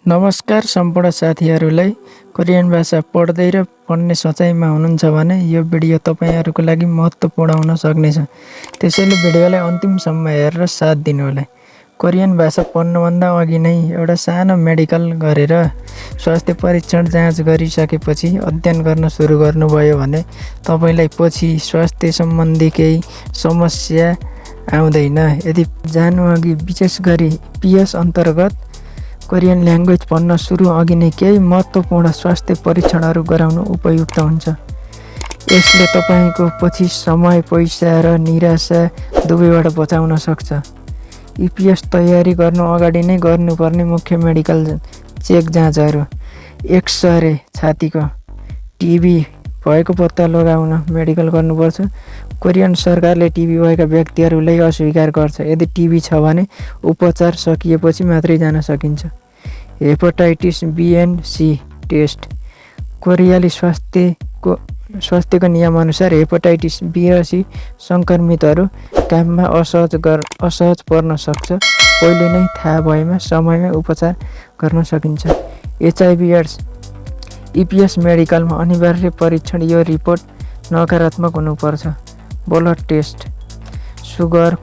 नमस्कार सम्पूर्ण साथीहरूलाई। कोरियन भाषा पढ्दै र पढ्ने सोचाइमा हुनुहुन्छ भने यो भिडियो तपाईँहरूको लागि महत्त्वपूर्ण हुन सक्नेछ। त्यसैले भिडियोलाई अन्तिमसम्म हेरेर साथ दिनुहोला। कोरियन भाषा पढ्नुभन्दा अघि नै एउटा सानो मेडिकल गरेर स्वास्थ्य परीक्षण जाँच गरिसकेपछि अध्ययन गर्न सुरु गर्नुभयो भने तपाईँलाई पछि स्वास्थ्य सम्बन्धी केही समस्या आउँदैन। यदि जानुअघि विशेष गरी पिएस अन्तर्गत कोरियन ल्याङ्ग्वेज पढ्न सुरु अघि नै केही महत्त्वपूर्ण स्वास्थ्य परीक्षणहरू गराउनु उपयुक्त हुन्छ। यसले तपाईँको पछि समय, पैसा र निराशा दुवैबाट बचाउन सक्छ। इपिएस तयारी गर्नु अगाडि नै गर्नुपर्ने मुख्य मेडिकल चेक जाँचहरू: एक्स-रे छातीको, टिबी भएको पत्ता लगाउन मेडिकल गर्नुपर्छ। कोरियन सरकारले टिबी भएका व्यक्तिहरूलाई अस्वीकार गर्छ। यदि टिबी छ भने उपचार सकिएपछि मात्रै जान सकिन्छ। Hepatitis B and C test: कोरियाली स्वास्थ्यको नियमअनुसार हेपाटाइटिस बी र सी सङ्क्रमितहरू काममा असहज पर्न सक्छ। पहिले नै थाहा भएमा समयमै उपचार गर्न सकिन्छ। एचआइभी एड्स: इपिएस मेडिकलमा अनिवार्य परीक्षण। यो रिपोर्ट नकारात्मक हुनुपर्छ। Blood test: sugar,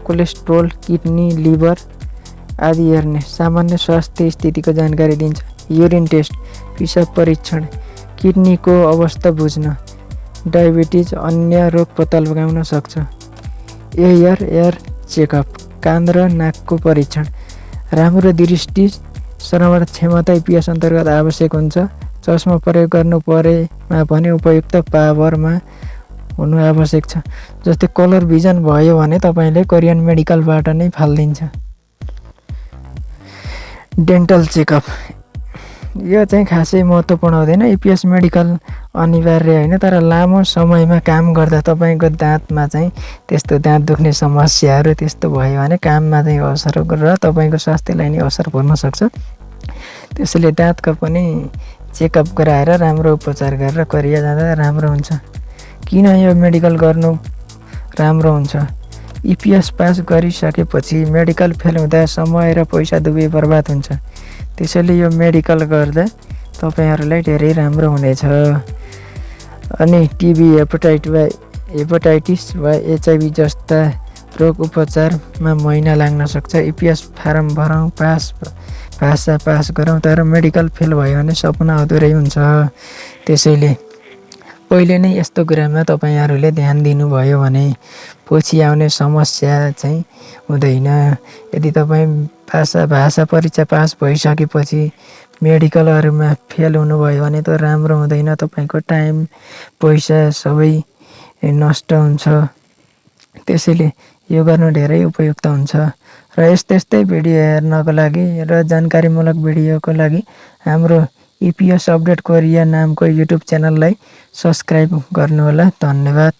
cholesterol, kidney, liver आदि हेर्ने सामान्य स्वास्थ्य स्थितिको जानकारी दिन्छ। युरिन टेस्ट: पिसाब परीक्षण, किडनीको अवस्था बुझ्न। डायबिटिज, अन्य रोग पत्ता लगाउन सक्छ। एयर चेकअप: कान र नाकको परीक्षण। राम्रो दृष्टि श्रवण क्षमता इपिएस अन्तर्गत आवश्यक हुन्छ। चस्मा प्रयोग गर्नु परेमा भने उपयुक्त पावरमा हुनु आवश्यक छ। जस्तै कलर भिजन भयो भने तपाईँले कोरियन मेडिकलबाट नै फालिदिन्छ। डेन्टल चेकअप: यो चाहिँ खासै महत्त्वपूर्ण हुँदैन। इपिएस मेडिकल अनिवार्य होइन, तर लामो समयमा काम गर्दा तपाईँको दाँतमा चाहिँ त्यस्तो दाँत दुख्ने समस्याहरू त्यस्तो भयो भने काममा चाहिँ असर र तपाईँको स्वास्थ्यलाई नै असर पर्न सक्छ। त्यसैले दाँतको पनि चेकअप गराएर राम्रो उपचार गरेर कोरिया जाँदा राम्रो हुन्छ। किन यो मेडिकल गर्नु राम्रो हुन्छ? इपिएस पास गरिसकेपछि मेडिकल फेल हुँदा समय र पैसा दुवै बर्बाद हुन्छ। त्यसैले यो मेडिकल गर्दा तपाईँहरूलाई धेरै राम्रो हुनेछ। अनि टिबी, हेपाटाइटिस वा एचआइभी जस्ता रोग उपचारमा महिना लाग्न सक्छ। इपिएस फारम भरौँ, भाषा पास गरौँ, तर मेडिकल फेल भयो भने सपना अधुरै हुन्छ। त्यसैले पहिले नै यस्तो कुरामा तपाईँहरूले ध्यान दिनुभयो भने पछि आउने समस्या चाहिँ हुँदैन। यदि तपाईँ भाषा परीक्षा पास भइसकेपछि मेडिकलहरूमा फेल हुनुभयो भने त राम्रो हुँदैन। तपाईँको टाइम, पैसा सबै नष्ट हुन्छ। त्यसैले यो गर्नु धेरै उपयुक्त हुन्छ। र यस्तै भिडियो हेर्नको लागि र जानकारीमूलक भिडियोको लागि हाम्रो इपिएस अपडेट कोरिया नामको युट्युब च्यानललाई सब्सक्राइब गर्नुहोला। धन्यवाद।